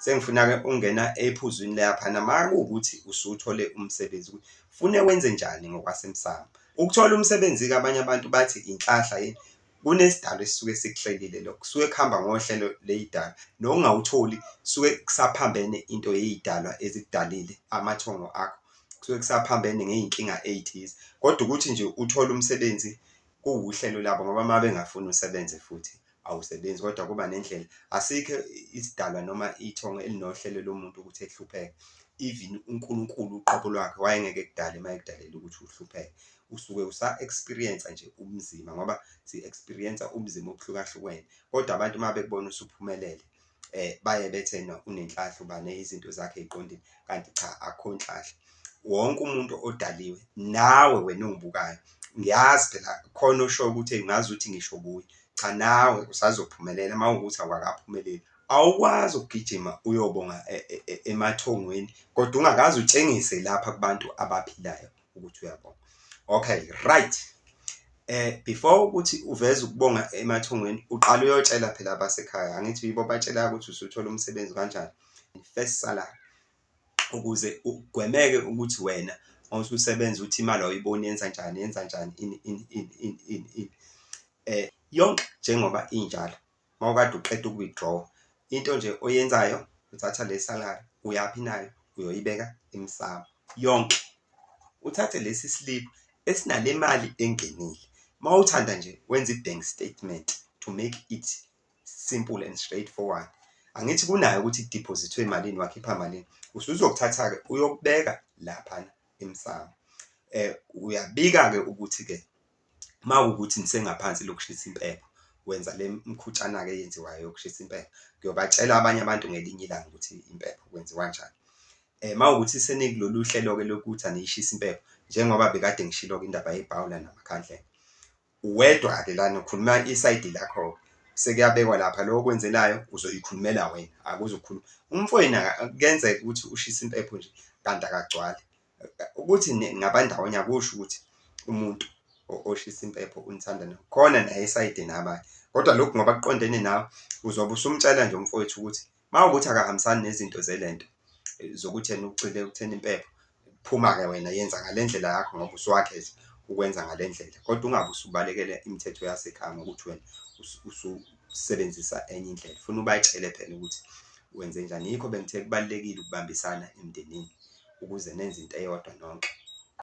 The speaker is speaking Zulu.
Sengifuna-ke ukungena ephuzwini laphana uma kuwukuthi usuthole umsebenzi ukuthi fune wenze njani ngokwasemsamo. Ukuthola umsebenzi-ke abanye abantu bathi inhlahla yini, kunesidalo esisuke sikuhlelile lokho, kusuke kuhamba ngohlelo ley'dalwa, nokungawutholi kusuke kusaphambene into yey'dalwa ezikudalile, amathongo akho, kusuke kusaphambene ngey'nkinga ey'thize. Kodwa ukuthi nje uthole umsebenzi kuwuhlelo labo ngoba uma bengafuni usebenze futhi awusebenzi kodwa kuba nendlela. Asikho isidalwa noma ithongo elinohlelo lomuntu ukuthi ehlupheke, even uNkulunkulu uqobo lwakhe wayengeke ekudale uma ekudalela ukuthi uhlupheke. Usuke usa-experience-a nje ubunzima ngoba si-experience-a ubunzima obuhlukahlukene, kodwa abantu uma bekubona usuphumelele baye bethi ena unenhlahla ubani izinto zakhe ey'qondile, kanti cha akukho nhlahla. Wonke umuntu odaliwe nawe wena ongibukayo, ngiyazi phela khona oshoyo ukuthi ngazuthi ngisho kuye, cha nawe usazophumelela uma kuwukuthi awukakaphumeleli. Awukwazi ukugijima uyobonga emathongweni kodwa ungakaze utshengise lapha kubantu abaphilayo ukuthi uyabonga. Okay, right. Before ukuthi uveze ukubonga emathongweni uqale uyotshela phela abasekhaya, angithi yibo obatshelayo ukuthi usuthola umsebenzi kanjani, first salary, ukuze kugwemeke ukuthi wena uma ususebenza uthi imali awuyiboni yenza njani, yenza njani, ini ini ini ini ini ini. Yonke njengoba injalo, uma ukade uqeda uku-withdraw-a, into nje oyenzayo uthatha le salary uyaphi nayo, uyoyibeka emsamo yonke. Uthathe lesi slip esinale mali engenile, uma uthanda nje wenze i-bank statement to make it simple and straight forward. Angithi kunayo ukuthi kudiphozithwe malini wakhipha malini, usuzokuthatha-ke uyokubeka laphana emsamo. Uyabika-ke ukuthi-ke uma kuwukuthi nisengaphansi lokushisa impepho, wenza le mkhutshana-ke eyenziwayo yokushisa impepho. Ngiyobatshela abanye abantu ngelinye ilanga ukuthi impepho kwenziwa kanjani. Uma kuwukuthi senikulolu hlelo-ke lokuthi aniyishisi impepho, njengoba bekade ngishilo-ke indaba yebhawula namakhandlela. Uwedwa-ke lana ukhuluma isayidi lakho-ke, sekuyabekwa lapha lo okwenzelayo uzoyikhulumela wena, akuzukukhuluma umfowenu kuyenzeka ukuthi ushise impepho nje kanti akagcwali. Ukuthi ningabandawonye akusho ukuthi umuntu oshisa impepho unithanda khona naye esayidini abanye, kodwa lokhu ngoba kuqondene nawe uzobe usumtshela nje umfowethu ukuthi uma kuwukuthi akahambisani nezinto zelento zokuthi yena ugxile ekutheni impepho, phuma-ke wena yenza ngale ndlela yakho ngoba usuwakhetha ukwenza ngale ndlela, kodwa ungabe usubalekela imithetho yasekhaya ngokuthi wena ususebenzisa enye indlela. Funa ubatshele phela ukuthi wenzenjani. Yikho bengithe kubalulekile ukubambisana emndenini ukuze nenze into eyodwa nonke.